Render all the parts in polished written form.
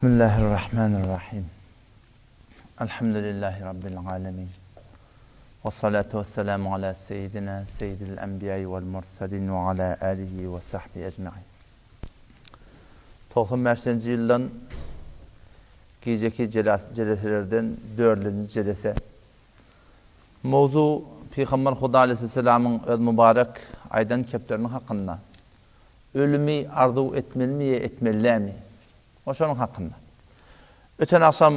Bismillahirrahmanirrahim. Elhamdülillahi Rabbil alemin. Ve salatu ve selamu ala seyyidina seyyidil enbiya'i vel mursalin ve ala alihi ve sahbihi ecma'in. 95-nji ýyldan gijeki jeleselerden dördünji jelese. Mowzu Pygamber Huda aleyhisselamyň öz mübarek aýdan kepleriniň hakynda. Ölümi arzuw etmelimi ýa etmeli dälmi? O şonuň hakynda. Öten agşam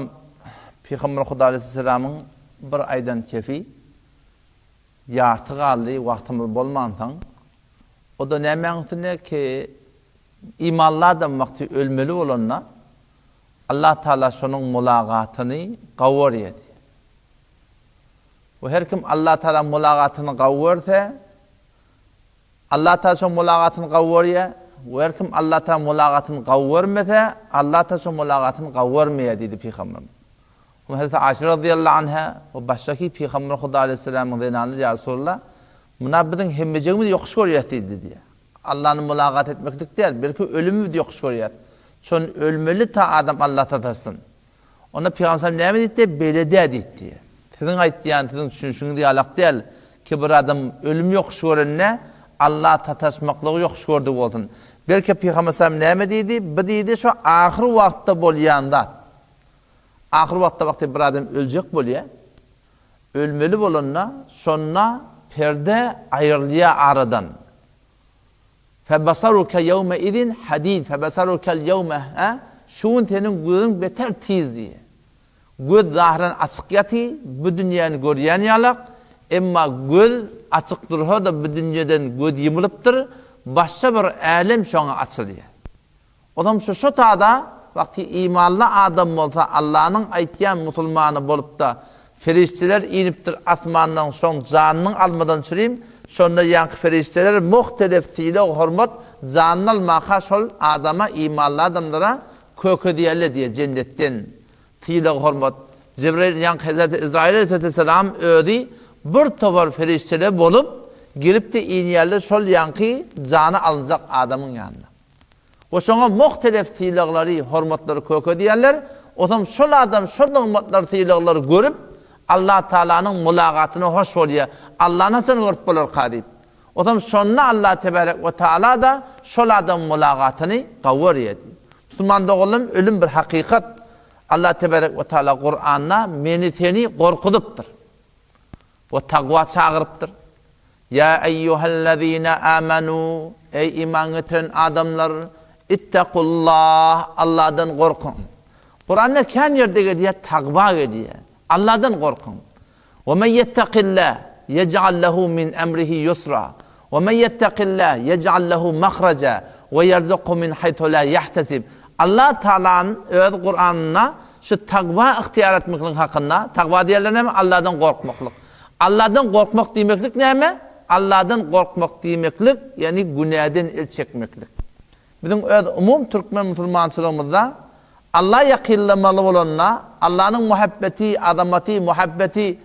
Pygamber Huda aleyhisselamyň bir aýdan kefi ýarty galdy, wagtymyz bolmansoň. O-da nämäň üstünde ki, imanly adam wagty ölmeli bolanda, Allah Taala şonuň mulagatyny gawy görýärdi. We her kim Allah Taala mulagatyny gawy görse, Allah Taala şoň mulagatyny gawy görýär we her kim Allah Taala mulagatyny gawy görmese, Allah Taala şoň mulagatyny gawy görmeýär diýdi Pygamberimiz. Onda Hazreti Aişe razyýallahu anha we başgaki Pygamber Huda aleýhissalamyň zenanlary ýa Resulallah, muna biziň hemmejegimiz ýokuş görýäs diýdi diýýär. Allany mulagat etmeklik däl, belki ölümi biz ýokuş görýäs. Şon ölmeli ta adam Alla sataşsyn. Onda Pygamber sallam näme diýdi? Beýle däl diýdi. Siziň aýtýan, siziň düşünişiňiz ýalak däl ki bir adam ölüm ýokuş görende Alla sataşmaklygy ýokuş gördügi bolsun. Belki Pygamber sallam näme diýdi? Bu diýdi şo ahyr wagtda bolýan zat. Ahyr wagtda wagty bir adam öljek bolýar. Ölmeli bolanda şonda perde aýrylýar aradan. Febasaruke ýewme izin hadid, febasarukel ýewme, hä? Şu gün seniň gözüň beter tiz diýýär. Göz zahyran açyk ýaty, bu dünýäni görýän ýalak, emma göz açyk dursa-da bu dünýeden göz ýumulypdyr, başga bir älem şoňa açylýar. Onam şu şo tada wagty imanly adam bolsa Allanyň aýtýan musulmany bolupda perişdeler inipdir asmandan şoň janynyň almadan çürim şonda ýaňky perişdeler muhtelef sylag hormat janyny almaka şol adama imanly adamlara kökezýärler diýýär jennetden sylag hormat Jibrail ýaňky hezreti Izrail aleyhisselam özi bir topar perişdeler bolup gelipde inýärler şol ýaňky jany alynjak adamyň ýanyna. We şoňa muhtelef sylaglary, hormatlary kökedýärler. Otam şol adam şol nygmatlary, sylaglary görüp, Allah Tagalanyň mulagatyna hoş bolýar. Allany haçan görüp bolarka diýip. Otam şonda Allah tebarek we taala-da şol adamyň mulagatyny gawy görýär diýip. Musulman doganlarym, ölüm bir hakykat. Allah tebarek we taala Kuranda meni seni gorkuzypdyr. We takwa çagyrypdyr. Ýa eýýuhellezine amanu, eý iman getiren adamlar, ittakullah, Allahdan gorkuň. Kuranda kän ýerde gelýär takwa gelýär. Allahdan gorkuň. We men ýettakillah ýej'al lehu min emrihi ýusra. We men ýettakillah ýej'al lehu mahraja we ýerzukhu min haýsu la ýahtesib. Allah Taalan öz Kuranynda şu takwa ygtyýar etmeklik hakynda, takwa diýenler näme? Allahdan gorkmaklyk. Allahdan gorkmak diýmeklik näme? Allahdan gorkmak diýmeklik, ýagny günäden el çekmeklik. Biziň öz umum türkmen musulmançylygymyzda Alla ýakynlamaly bolanda, Allanyň muhabbeti, azamaty, muhabbeti,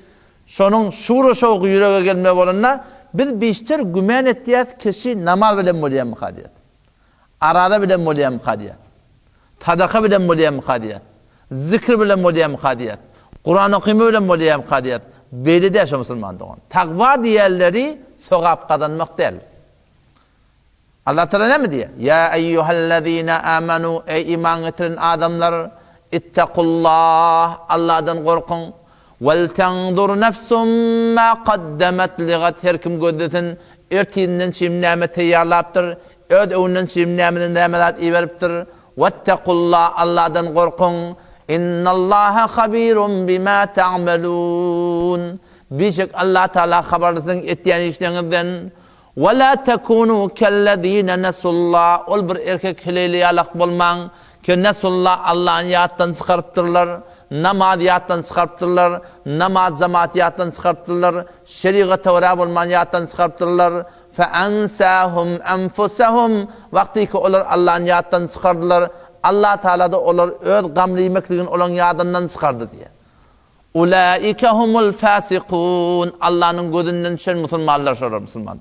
şonuň şura-şowky ýürege gelmeli bolanda, biz bişter gümän etýäs, kişi namaz bilen bolýarmyka diýýäs. Araza bilen bolýarmyka diýýäs. Sadaka bilen bolýarmyka diýýäs. Zikr bilen bolýarmyka diýýäs. Kuran okyma bilen bolýarmyka diýýäs. Beýle däl şo musulman dogan. Takwa diýenleri sogap gazanmak däl. Allah Taala näme diýýär? Ýa eýýuhellezine amanu, eý iman getiren adamlar, ittakullah, Allahdan gorkuň. Wal tanzur nefsum ma kaddemet ligat, her kim gözlesin, ertirinden çim näme taýýarlapdyr, öz öňünden çim nämeden näme zat iberipdir. Wettakullah, Allahdan gorkuň. Innallaha habirun bima ta'malun. Bişek Allah Taala habarly siziň etýän işleriňizden. Ve la tekunu kellezine nesullah, ol bir erkek heleýli ýalak bolmaň, ki nesullah Allany ýatdan çykarypdyrlar, namaz ýatdan çykarypdyrlar, namaz jemaat ýatdan çykarypdyrlar, şerigata görä bolman ýatdan çykarypdyrlar, fe ensahum enfusehum, wagty ki olar Allany ýatdan çykardylar, Allah Taala-da olar öz gamly iýmekligini olaň ýadyndan çykardy diýýär. Ulaike humul fasikun, Allanyň gözünden düşen musulmanlar şolar musulman.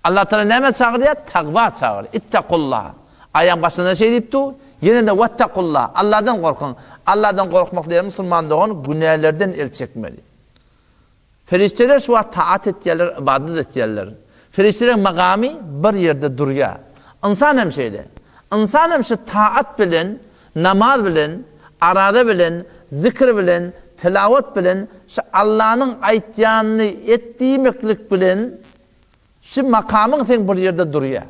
Allah Taala näme çagyrýar? Takwa çagyrýar. Ittakullah. Aýaň başynda şeý diýipdi. Ýene-de Wettakullah, Allahdan gorkuň. Allahdan gorkmak diýen musulman dogan günälerden el çekmeli. Perişdeler şu wagt taat etýärler, ybadat etýärler. Perişdeleriň magamy bir ýerde durýar. Ynsan hem şeýle. Ynsan hem şu taat bilen, namaz bilen, araza bilen, zikr bilen, tilawat bilen, şu Allanyň aýtýanyny et diýmeklik bilen Şu makamyň seň bir ýerde durýar.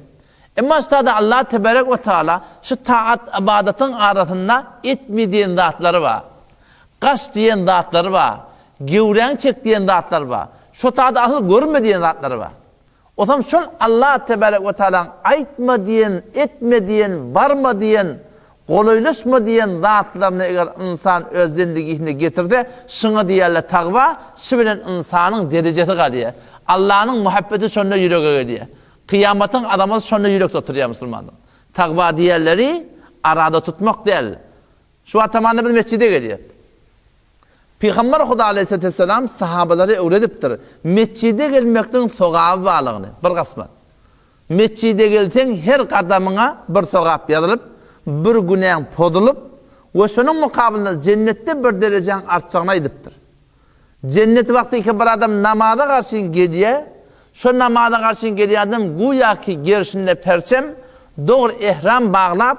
Emma ştada Allah teberek we taala şu taat ybadatyň arasynda etme diýen zatlary bar. Gaç diýen zatlary bar. Gewräňi çek diýen zatlary bar. Şo tada asyl görme diýen zatlary bar. Osam şol Allah teberek we taalaň aýtma diýen, etme diýen, barma diýen Golaýlaşma diýen zatlaryny eger ynsan öz zendigisinde getirse, şuňa diýerler tagwa, şu bilen ynsanyň derejesi galýar. Allanyň muhabbeti şonda ýürege gelýär. Kyýamatyň azamaty şonda ýürekde oturýar musulmanyň. Tagwa diýerleri arada tutmak däl. Şu wagt tamanda biz mesjide gelýäs. Pygamber Huda aleýhissalatu wessalam sahabalara öwredipdir, mesjide gelmekligiň sogaby barlygyny, bir gasmat. Mesjide gelseň her gadamyňa bir sogap ýazylyp, bir günäň pozulyp we şonuň mukabylynda jennetde bir derejäň artjagyny aýdypdyr. Jennet wagtyky bir adam namaza garşyn gelýär, şo namaza garşyn gelýän adam güýäki gerşinde perçem, dogry ehram baglap,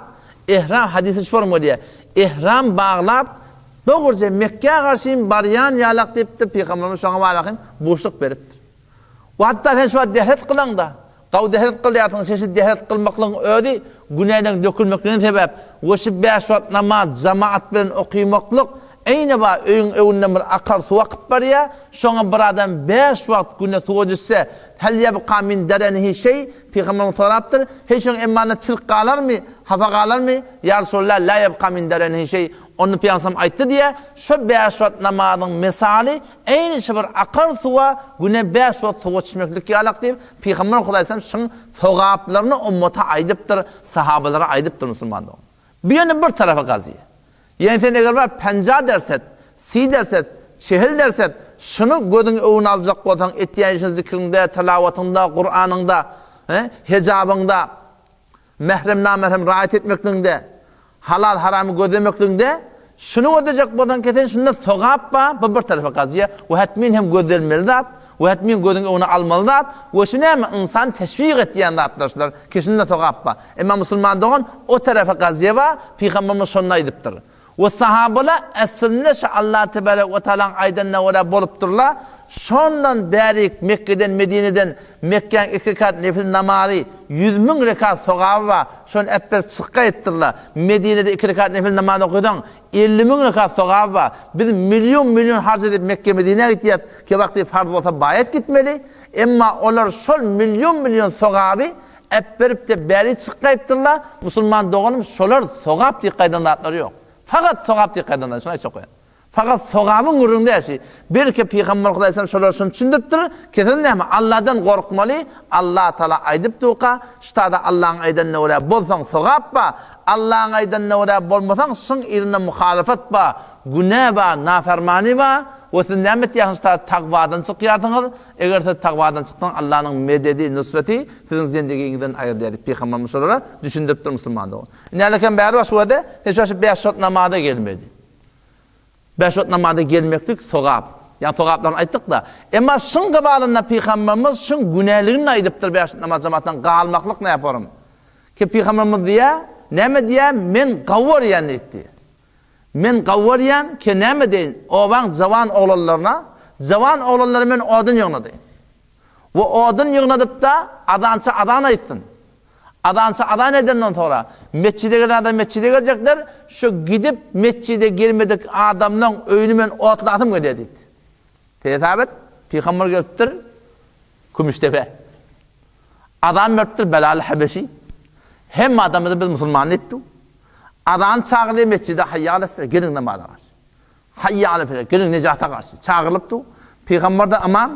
ehram hadysy şu forma gelýär, ehram baglap, dogruja Mekgä garşyn barýan ýalak diýipdir, Pygamberimiz şoňa barakin buşluk beripdir. We hatda sen şu wagt dehret kylaňda, gawy dehret kylýarsyň, sen şu dehret kylmaklygyň özi günäleň dökülmekligine sebäp we şu bäş wagt namaz jamaat bilen okymaklyk eýne bar öýüň öňünden bir akar suw akyp barýar, şoňa bir adam bäş wagt günde suwa düşse, hel ýebka min derenihi şeý, Pygamberimiz sorapdyr, heý şoň emmanda çirk galarmy, hapa galarmy, ýa Resulallah, la ýebka min derenihi şeý, onda Pygamberimiz aýtdy diýýär, şo bäş wagt namazyň mysaly Eýni şu bir akar suwa güne bäş wagt suwa çümeklik ýalak diýip, Pygamber Hudaýsam şuň sogaplaryny ummata aýdypdyr, sahabalara aýdypdyr musulman dogan. Bu ýöne bir tarapy gazyýa. Ýöne sen eger bar penja derset, si derset, çehil derset, şuny gözüň öwüne aljak bolsaň etýän işiň zikriňde, tilawatyňda, Kuranyňda, hejabyňda, Mährem-namährem raýat etmekligiňde, halal-haramy gözlemekligiňde şuny gözlejek bolsaň ki sen şunda sogap bar, bu bir tarapy gazyýa we hetmin hem gözlenmeli zat we hetmin gözüň öňüne almaly zat we şu näme ynsany teşwik etýän zatlar şular ki şunda sogap bar. Emma musulman dogan o tarapy gazyýa bar, Pygamberimiz şonda aýdypdyr. We sahabalar eslinde şu Allah tebarek we taalaň aýdanyna görä bolupdyrlar. Şondan bärik Mekgeden Medineden Mekgäň iki rekat nefil namazy 100000 rekat sogaby bar. Şony äpberip çykga etdirler. Medinede iki rekat nefil namaz okasaň 50000 rekat sogaby bar. Biz million million harç edip Mekge Medinä gitýäs. Ki wagty farz bolsa baýat gitmeli. Emma olar şol million million sogaby Äpberip-de bäri çykgaýypdyrlar, musulman doganym şolar sogap diýip gaýdan zatlary ýok. Fakat sogap diýip gaýdan zat, şuny aýtjak bolýan. Fakat sogabyň gürrüňi däl şi. Belki Pygamber Hudaý şolar şuny düşündiripdir, kesen näme Alladan gorkmaly, Allah Taala aýdyp durka, ştada Allaň aýdanyna görä bolsaň sogap bar, Allaň aýdanyna görä bolmasaň şyň yzynda muhalafat bar, günä bar, nafarmany bar we siz näme etýärsiňiz ştada tagwadan çykýarsyňyz, Eger siz takwadan çyksaňyz, Allanyň mededi, nusreti siziň zendigiňizden aýrylýar diýip, Pygamberimiz şolara düşündiripdir musulman dogan. Indi häleken bäri baş wada, sen şu bäş wagt namaza gelmeli. Bäş wagt namaza gelmeklik sogap. Ýa sogaplaryny aýtdyk-da. Emma şuň gybalynda Pygamberimiz şuň günäligini aýdypdyr bäş wagt namaz jamaatdan galmaklyk näporum. Ki Pygamberimiz diýýär, näme diýýär? Men gawy görýän diýdi. Men gawarýan ke näme deýin, obaň jawan oglanlaryna, jawan oglanlara men odun ýygnadaýyn. We odun ýygnadyp-da, azança azan aýtsyn. Azança azan edenden soňra, metjide gelen adam metjide geljekler, şu gidip metjide gelmedik adamlaň öýüni men otlasym gelýär diýdi. Hesap et, pygamber gelipdir Kümüşdepä. Azan beripdir Belal Habeşi. Hemme adamyzy biz musulman diýipdi. Azan çagyrylýar metjide haýýa alesselah geliň namaza garşy. Haýýa alefela geliň nejata garşy. Çagyrylypdy. Pygamber de ymam.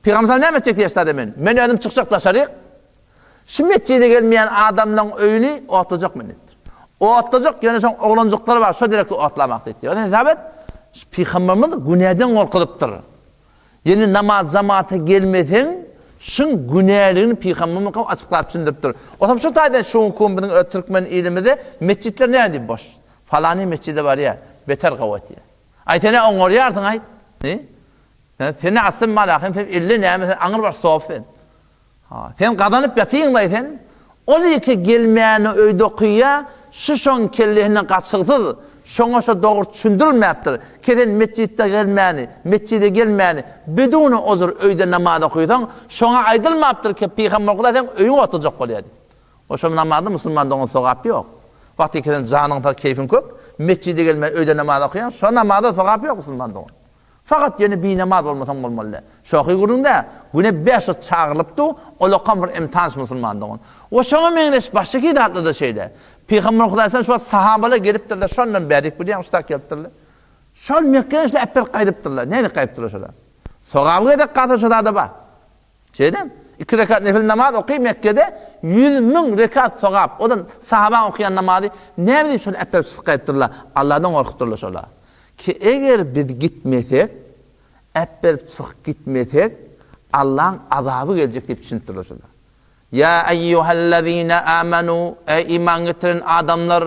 Pygamber sallam näme etjek diýýär men. Men özüm çykjak daşaryk. Şu metjide gelmeýän adamlaryň öýüni otlajak men diýipdir. Otlajak ýöne şoň oglanjyklary bar şo direkli otlamak diýipdir. Ýöne hesap et, pygamberimiz günäden gorkuzypdyr. Ýene namaz jamata gelmeseň. Şuň günäligini pygamberimiz gawy açyklap düşündiripdir. Otam şu taýdan şu günki gün biziň öz türkmen ilimizde metjitler näme diýip boş. Falany metjide barýar, beter gawy etýär. Aý sen-ä oňarýarsyň aýt. He? Sen-ä asyn malahym sen ille näme sen aňyrbaş sop sen. Ha, sen gazanyp ýatyňlaý sen. Ol iki gelmäni öýde okyýa, şu şoň kellesinden gaçygsyz, şoňa şo dogry düşündirilmäpdir. Ke sen metjitde gelmäni, metjide gelmäni, biduni ozur öýde namaz okysaň, şoňa aýdylmapdyr ke pygamber Hudaý seň öýüňe oturjak bolýa diýip. O şo namazda musulman dogan sogap ýok. Wagty ke sen janyň sag keýfiň kök, metjide gelmän öýde namaz okaýaň, şo namazda sogap ýok musulman dogan. Fakat ýöne binamaz bolmasaň bolmaly däl. Şohy gürrüň däl. Güne bäş wagt çagyrylypdy, olakam bir imtihanç musulman dogan. We şoňa meňzeş başga zatlarda şeýle. Pygamber Hudaý şu wagt sahabalar gelipdirler, şondan bärik bilýäň şu tak gelipdirler. Şol Mekgeden şeýle äpberip gaýdypdyrlar. Nädip gaýdypdyrlar şolar? Sogaby gezek galsa şo zada bar. Şeýdem, iki rekat nefil namaz oky Mekgede 100 müň rekat sogap. Odan sahabaň okaýan namazy näme diýip şony äpberip çykyp gaýdypdyrlar? Allahdan gorkupdyrlar şolar. Ki eger biz gitmesek, äpberip çykyp gitmesek, Allaň azaby geljek diýip düşünipdirler şolar. Ýa eýýuhellezine amanu, eý iman getiren adamlar,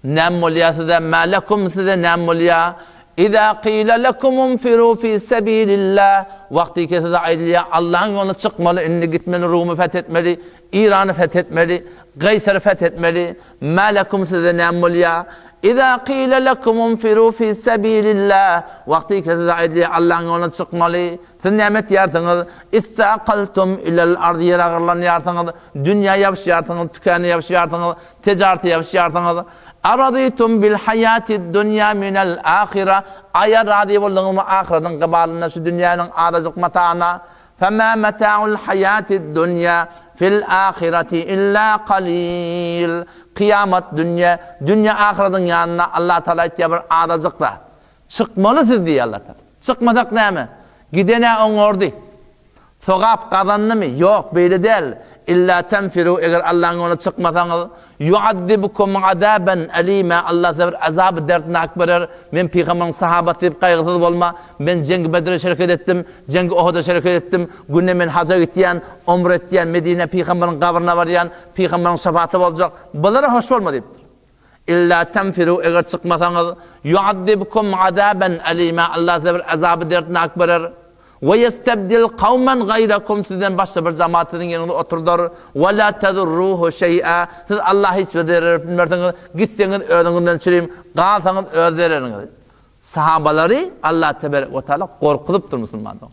näme bolýar size, mä lekum size näme bolýar? Iza qila lekum unfiru fi sabilillah, wagtyky size aýdylýar, Allaň ýoluna çykmaly, indi gitmeli, Rumy feth etmeli, Irany feth etmeli, Gaýsary feth etmeli, Mä lekum size näme bolýar? Iza qila lekum unfiru fi sabilillah, wagtyky size aýdylýar, Allaň ýoluna çykmaly, siz näme etýärsiňiz? Issaqaltum ilel ard, ýere agyrlanýarsyňyz, dünýä ýapyşýarsyňyz, tükene ýapyşýarsyňyz, tejarete ýapyşýarsyňyz. Aradytum bil haýatid dunýa minel ahira, aýa razy bolduňyzmy ahyradyň gybalynda şu dünýäniň azajyk matagyna? Fema meta'ul haýatid dunýa fil ahireti illa kalil. Kyýamat dünýe, dünýe ahyradyň ýanynda Allah Taala aýtýar bir azajyk zat. Çykmaly siz diýýär Allah Taala. Çykmasak näme? Giden-ä oňardy. Sogap gazandymy? Ýok, beýle däl. Illa tenfiru eger Allaň ýoluna çykmasaňyz, Ýu'azzibkum azaban alima, Allah size bir azaby derdnak berer. Men pygamberiň sahabasy diýip gaýgysyz bolma. Men Jeňgi Bedre şereket etdim, Jeňgi Ohuda şereket etdim. Günde men haja gitýän, omra etýän, Medinä pygamberiň gabryna barýan, pygamberiň şefaty boljak. Bulara hoş bolma diýipdir. Illa tenfiru eger çykmasaňyz, ýu'azzibkum azaban alima, Allah size bir azaby derdnak berer. We ýestebdil kawmen gaýrakum sizden başga bir jamaat siziň ýeriňizde oturdar. We la tezurruhu şeý'a siz Allaha hiç bir zerer berip bilmersiňiz. Gitseňiz özüňizden çürim, galsaňyz öz zereriňiz. Sahabalary Allah teberek we taala gorkuzypdyr musulmanlar.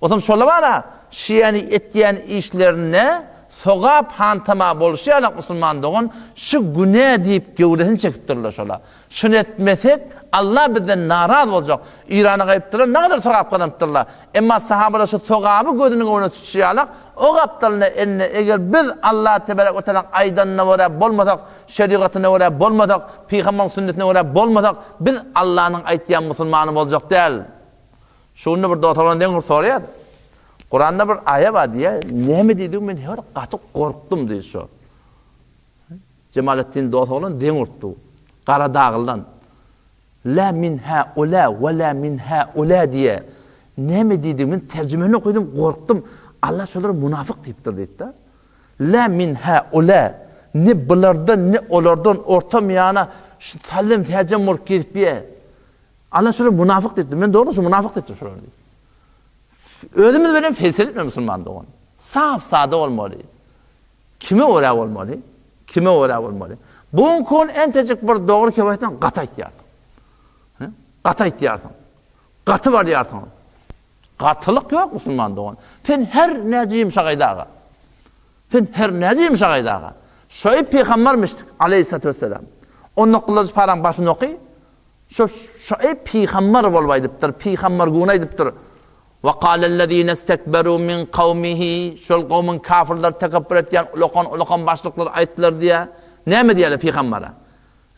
Otam şola bara şiýany etýän işlerinde sogap hantama bolşy ýalak musulman dogan şu günä diýip göwresini çekipdirler şola. Şuny etmesek, Allah bizden naraz boljak. Irana gaýypdyrlar, nägadar sogap gazanypdyrlar. Emma sahabalar şu sogaby gözüniň öňüne tutuşy ýalak, o gapdalynda eline eger biz Allah tebarek we tealaň aýdanyna görä bolmasak, şerigatyna görä bolmasak, pygamberiň sünnetine görä bolmasak, biz Allanyň aýtýan musulmany boljak däl. Şu günde bir dost oglan deň bir soraýar. Kuranda bir aýa bar diýýär. Näme diýdigi men her gaty gorkdum diýdi şo. Jemaletdin dost oglan deň urtdy. Garadaglydan. La min ha ula we la min ha ula diýe. Näme diýdi? Men terjimesini okydym, gorkdum. Allah şolara munafyk diýipdir diýdi-de. La min ha ula. Ne bulardan, ne olardan orta miýana şu sallem säjem bolup gezip ýe. Allah şolara munafyk diýipdir. Men dogry şu munafyk diýipdir şolara diýip. Özümiz bilen fesel etme musulman dogan. Sap sada bolmaly. Kime görä bolmaly? Kime görä bolmaly? Bu günki gün entejik bir dogry kep aýtsaň gaty aýtýarsyň. Gaty aýtýarsyň. Gaty barýarsyň. Gatylyk ýok musulman dogan. Sen her näce ýumşak aýt aga. Sen her näce ýumşak aýt aga. Şoýy pygambermişdik aleýhissalatu wesselam. 19-njy paraň başyny oky. Şo şoýy pygamber bolup aýdypdyr, pygamber güni aýdypdyr. Ve kâlellezîne istekberû min kavmihi, şol kowmuň kafirler tekepbür etýän ulakan-ulakan başlyklar aýtdylar diýýär. Näme diýýärler pygambere?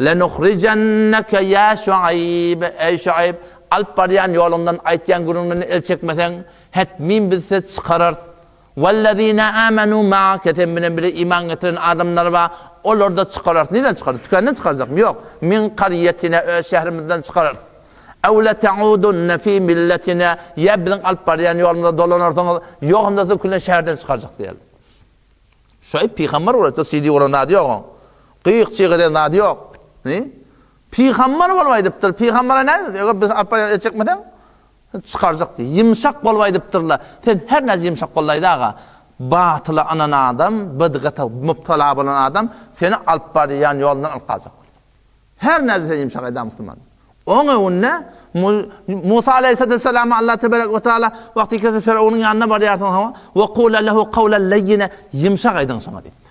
Lenuhrijenneke ýa Şuaýb, eý Şuaýb, alyp barýan ýoluňdan, aýtýan gürrüňiňden el çekmeseň, hetmin biz sizi çykararys. Wellezîne âmenû ma'ake, sen bilen bile iman getiren adamlar bar, olary-da çykararys. Nireden çykararys? Tükenden çykarjakmy? Ýok. Min karýetina, öz şäherimizden çykararys. Ew leteudunne fi milletina, ýa biziň alyp barýan ýolumyza dolanarsyňyz, ýogsam-da sizi küllen şäherden çykarjak diýýärler. Şuaýb pygamber bolupdyr, CD bolan zady ýok oň. Gyk-çyk eden zady ýok. Ni? Pygamber bolup aýdypdyr. Pygambere näme? Eger biz alyp barýan etjekmeseň, çykarjak diýip. Ýumşak bolup aýdypdyrlar. Sen her näçe ýumşak bolaýda aga, batyla ynan adam, bidgata mübtela bolan adam seni alyp barýan ýolundan alyp galjak bolýar. Her näçe sen ýumşak aýda musulman. Oň öňünde Musa aleýhissalama Allah tebarek we taala wagty ikisi Firawunyň ýanyna barýarsyň hawa, we kula lehu kawlan leýýine ýumşak aýdyň şoňa diýipdir.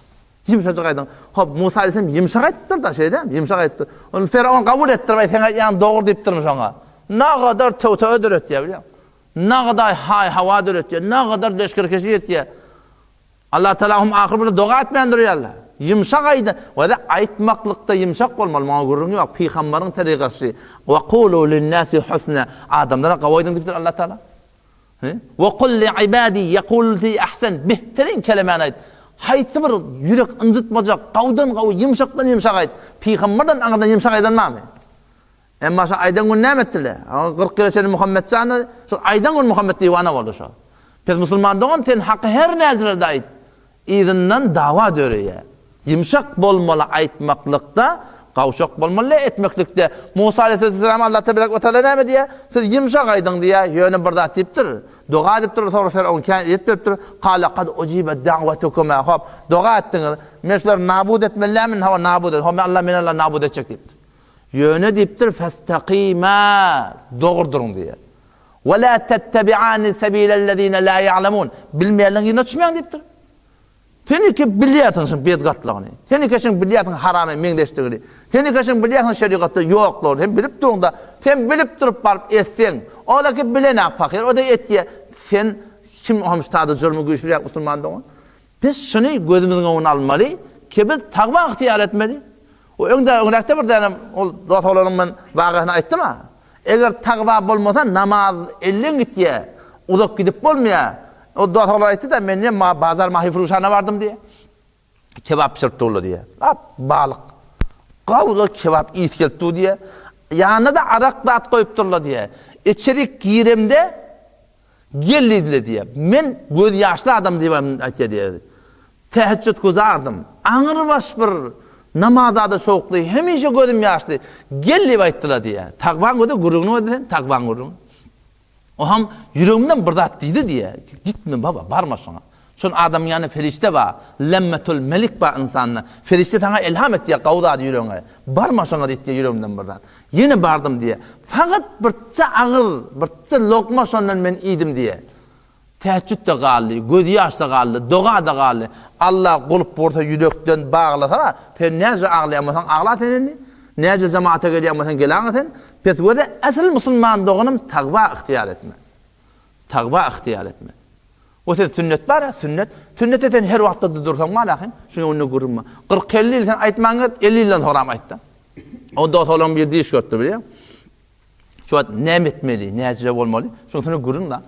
Ýumşajyk aýdyň. Hop, Musa aleýhissalam ýumşak aýdypdyr da, şeýdämi? Ýumşak aýdypdyr. Ony Firawun kabul etdirip, aý seň aýdýanyň dogry diýipdirmi şoňa. Nagadar töwtöe döretýär, bilýäňmi? Nagadar haý-hawa döretýär, nagadar leşgerkeşlik etýär. Allah Taala hum ahyr bir doga etmän durýarlar. Ýumşak aýda, we aýtmaklykda ýumşak bolmaly, muňa gürrüň ýok. Pygambaryň tarygasy, we kulu linnasi husna, adamlara gowy aýdyň diýipdir Allah Taala. We kul li ibadi yekulu ahsan, behterin kelemäni aýt. Haýsy bir ýürek ynjytmajak, gowudan gowy, ýumşakdan ýumşak aýt. Pygambardan aňyrdan ýumşak aýdan barmy? Emma şo aýdan gün näme etdiler? 40 ýyla çenli Muhammet jany, şol aýdan gün Muhammet diwana boldy şo. Pes musulman dogan sen haky her näzirede aýt. Yzyndan dawa döreýär. Ýumşak bolmaly aýtmaklykda, gawşak bolmaly etmeklikde. Musa aleyhisselam Allah tebarek we taala näme diýýär? Siz ýumşak aýdyň diýýär. Ýöne bir zat diýipdir. Doga edipdir, soňra Firawun kän edip beripdir. Kala kad ujibe da'watukuma. Hop, doga etdiňiz. Men şulary nabut etmelilämi? Hawa, nabut et. Hop, men Allah men Allah nabut etjek diýipdir. Ýöne diýipdir, Festaqima, dogry duruň diýýär. Ve la tettebi'ani sebilellezine la ya'lemun. Bilmeýänleriň yzyna düşmäň diýipdir. Sen iki bilýärsiň şuň bedgatlygyny. Sen iki şuň bilýärsiň harama meňzeşdigini. Sen iki şuň bilýärsiň şerigatda ýoklugyny. Sen bilip duruň-da, sen bilip durup baryp etseň, o-da ki bilenak pahyr, o-da etýär. Sen kim hem şu tada jürmi güýçliräk musulman dogan? Biz şuny gözümiziň öňüne almaly ki biz tagwa ygtyýar etmeli. O öňde öňräkde bir dänem ol dos oglanyň men wagasyny aýtdym-a. Eger tagwa bolmasa namaz elden gitýär. Uzak gidip bolmaýar. O dos oglan aýtdy-da men diýen bazar mahyfuruşhana bardym diýýär. Kebap bişirip durlar diýýär. Ap balyk. Gawla kebap ys gelip dur diýýär. Ýanyna-da arak zat goýup durlar diýýär. Içerik giremde Gel diýdiler diýýär. Men göz ýaşly adam diýip aýtýar diýýär. Täheçjüt guzardym. Aňrybaş bir namazada şowkly, hemişe gözüm ýaşly. Gel diýip aýtdylar diýýär. Tagwaň gözi gürrüňini goýdy sen, tagwaň gürrüňi. Oham ýüregimden bir zat diýdi diýýär. Gitme baba, barma şoňa. Şol adamyň ýanynda perişde bar. Lemmetul melik bar ynsanda. Perişde saňa elham etýär gowy zady ýüregiňe. Barma şoňa diýdi ýüregimden bir zat. Ýene bardym diýýär. Fakat birçe agyz, birçe lokma şondan men iýdim diýýär. Täheçjüt-de galdy, gözýaş-da galdy, doga-da galdy. Alla gulp bolsa ýürekden baglasa, sen näce aglaýan bolsaň agla sen indi. Näce jemata gelýän bolsaň gelaňa sen. Pes göze asyl musulman doganym tagwa ygtyýar etme. Tagwa ygtyýar etme. O söz sünnet bar-a, sünnet. Sünnete sen her wagtda-da dursaň bar ahyn. Şuň öňünde gürrüň bar. Kyrk-elli ýyl sen aýtman git, 50 ýyldan soňram aýtda. O dost oglan bir diş görüpdir bilýäň. Şu wagt näme etmeli, näjire bolmaly? Şuň üstüne gürrüň da.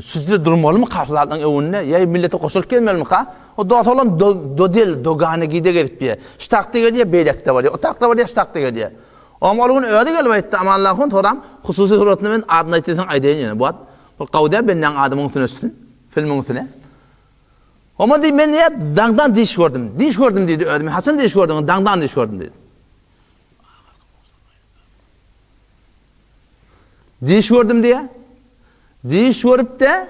Şüjre durmalymy karşylaryň öňünde, ýa millete goşulyp gelmelimi-ka? O dost oglan do, dodel, dogany gide gezip diýýär. Şu takda gelýär, beýlekde bolýar. O takda bolýar, şu takda gelýär. Oňa ol gün özi gelip aýtdy, Amanullah hun soram, hususy suratynda men adyny aýt diýseň aýdaýyn ýene. Bu wagt bir gowy däl bendäň adymyň üstüne düşsün, filmiň üstüne. Oňa diý, men diýýär, daňdan diş gördüm. Diş gördüm diýdi özüme. Haçan diş gördüň? Daňdan diş gördüm diýdi. Diş gördüm diýýär. Diş görüp-de,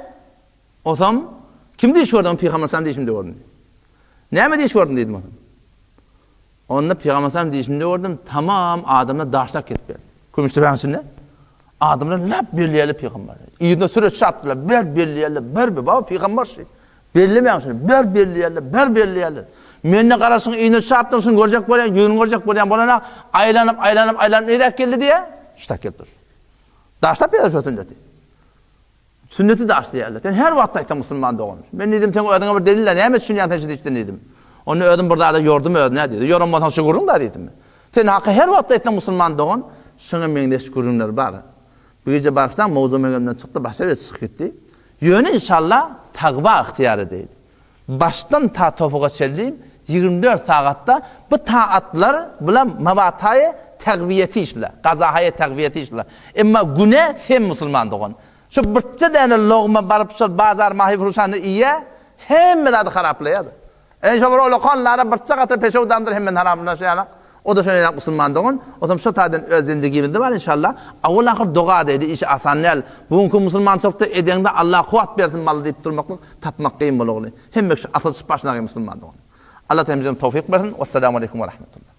osam, kim diş gördü? Pygamber sallam dişimde gördüm. Näme diş gördün diýdim osam. Onda Pygamber sallam dişimde gördüm, tamam adamlar daşlak kesip berdi. Kümüştepäň içinde adamlar lap belleýärler pygamber. Yzyna süre çapdylar, ber belleýärler, ber baba pygamber şi. Bellemäň şuny, ber belleýärler, ber belleýärler. Mende garaşyň yzyna çapdyň şuny görjek bolýan, ýüzüni görjek bolýan bolana aýlanyp, aýlanyp, aýlanyp niräk geldi diýä? Şutak gelip dur. Daşlap ýa şu sünneti. Sünneti daş diýerler. Sen her wagt aýtsaň musulman dogan. Men diýdim sen özüňe bir delil näme düşünýän sen şu diýipden diýdim. Onda özüm bir zada ýordum özüne diýdi. Ýoran bolsaň şu gürrüň da diýdim. Sen haky her wagt aýtsaň musulman dogan, şuňa meňzeş gürrüňler bar. Bu gije bagyşlaň mowzuk meňemden çykdy, başga bir çykyp gitdi. Ýöne inşallah tagwa ygtyýar edeýin. Başdan ta topuga çenli 24 sagatda bu taatlar bulam mabataýy. Tagwiýeti işle. Gazahaýa tagwiýeti işle. Emma güne sen musulman dogan. Şu birçe däne logma baryp şol bazar mahy furuşanda iýýä, hemme zady haraplaýar. Eý şo bir olakan lara birçe gatra peşew damdyr hemmeni haramlaşýarlar. O-da şo ýaly musulman dogan. Otam şo taýdan öz zindigimizde bar inşallah. Awal ahyr doga edeýli işi asan däl. Bu günki musulmançylykda edeňde Allah kuwwat bersin maly diýip durmaklyk tapmak kyn bolagly. Hemme kişi asylyşyp başyna musulman dogan. Allah hemmämize towfyk bersin. Wessalamu aleýkum we rahmetullah.